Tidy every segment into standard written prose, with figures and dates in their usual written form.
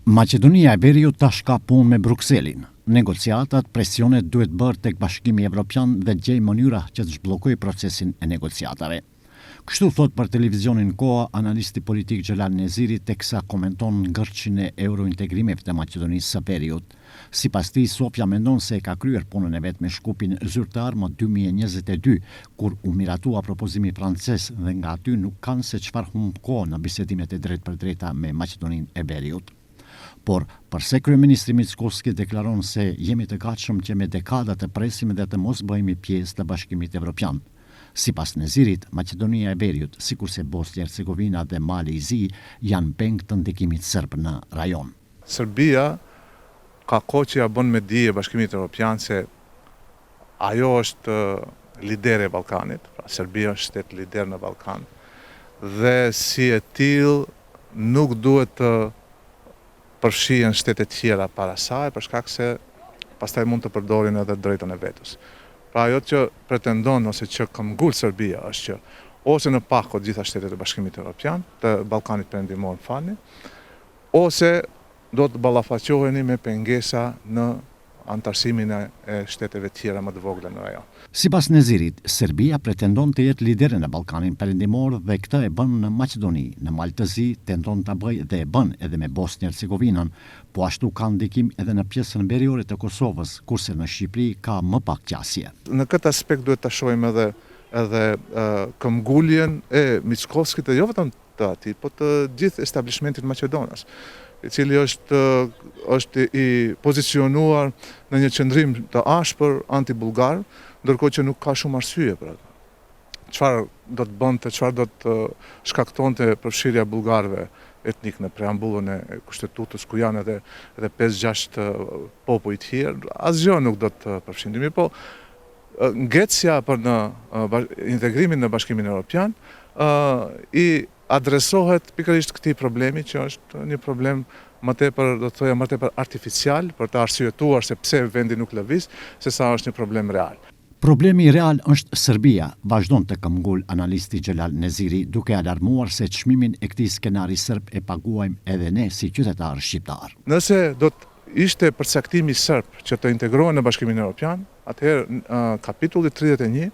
Maqedonia e Veriut tash ka punë me Brukselin. Negociatat, presionet duhet bërë tek Bashkimi Evropian dhe gjejë mënyra që të zhbllokojë procesin e negociatave. Kështu thotë për televizionin Koha analisti politik Xhelal Neziri teksa komenton ngërçin e eurointegrimeve të Maqedonisë së Veriut. Sipas tij, Sofja mendon se e ka kryer punën e vet me Shkupin zyrtar më 2022, kur u miratua propozimi francez dhe nga aty nuk kanë se çfarë humb kohë në bisedimet e drejtpërdrejta me Maqedoninë e Veriut. Por, përse kryeministri Mickoski deklaron se jemi të gatshëm që me dekada të presim dhe të mos bëhemi pjesë të Bashkimit Evropian? Sipas Nezirit, Maqedonia e Veriut, sikurse Bosnja e Hercegovina dhe Mali i Zi, janë peng të ndikimit serb në rajon. Serbia ka kohë që ia bën me dije Bashkimit Evropian se ajo është lidere e Ballkanit, pra Serbia është shtet lider në Ballkan dhe si e tillë nuk duhet të përfshihen shtete tjera para saj, për shkak se pastaj mund të përdorin edhe drejtën e vetos. Pra ajo që pretendon ose që këmbgul Serbia është që ose në pako të gjitha shtetet e Bashkimit Evropian, të Ballkanit Perëndimor, më falni, ose do të ballafaqoheni me pengesa në anëtarësimin e shteteve tjera më të vogla në rajon. Sipas Nezirit, Serbia pretendon të jetë lidere në Ballkanin Perëndimor dhe këtë e bën në Maqedoni, në Mal të Zi tenton ta bëjë dhe e bën edhe me Bosnjë Hercegovinën, po ashtu ka ndikim edhe në pjesën veriore të Kosovës, kurse në Shqipëri ka më pak qasje. Në këtë aspekt duhet ta shohim edhe edhe këmbguljen e Mickoskit dhe jo vetëm të atij, po të gjithë establishmentit maqedonas, i cili është është i pozicionuar në një qëndrim të ashpër anti-bullgar, ndërkohë që nuk ka shumë arsye për atë. Çfarë do të bënte, çfarë do të shkaktonte përfshirja e bullgarëve etnik në preambullën e kushtetutës ku janë edhe edhe 5-6 popuj të tjerë, asgjë nuk do të përfshinte. Mirëpo, ngecja për në integrimin në Bashkimin Evropian i adresohet pikërisht këtij problemi që është një problem më tepër, do të thoja, më tepër artificial për të arsyetuar se pse vendi nuk lëviz, se sa është një problem real. Problemi real është Serbia, vazhdon të këmbgul analisti Xhelal Neziri, duke alarmuar se çmimin e këtij skenari serb e paguajmë edhe ne si qytetarë shqiptarë. Nëse do të ishte përcaktimi serb që të integrohen në Bashkimin Evropian, Atëherë, kapitulli 31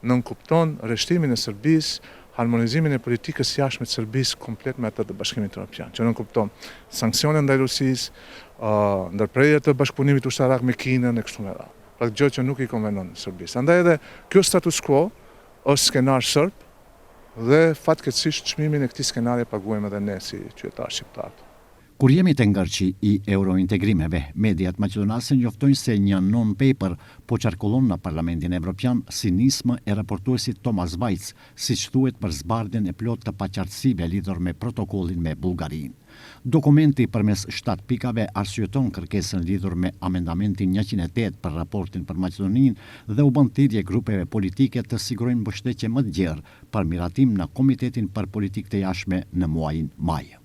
nënkupton rreshtimin e Serbisë, harmonizimin e politikës së jashtme të Serbisë komplet me atë të Bashkimit Evropian, që nënkupton sanksione ndaj Rusisë, ndërprerje të bashkëpunimit ushtarak me Kinën e kështu me radhë. Pra gjë që nuk i konvenon Serbisë. Andaj edhe kjo status quo është skenar serb dhe fatkeqësisht çmimin e këtij skenari e paguajmë edhe ne si qytetarë shqiptarë. Kur jemi te ngërçi i eurointegrimeve, mediat maqedonase njoftojnë se një non-paper po qarkullon në Parlamentin Evropian si nismë e raportuesit Thomas Waitz, siç thuhet për zbardhjen e plotë të paqartësive lidhur me protokollin me Bullgarinë. Dokumenti përmes shtatë pikave arsyeton kërkesën lidhur me amendamentin 108 për raportin për Maqedoninë dhe u bën thirrje grupeve politike të sigurojnë mbështetje më të gjerë për miratim në Komitetin për Politikë të Jashtme në muajin maj.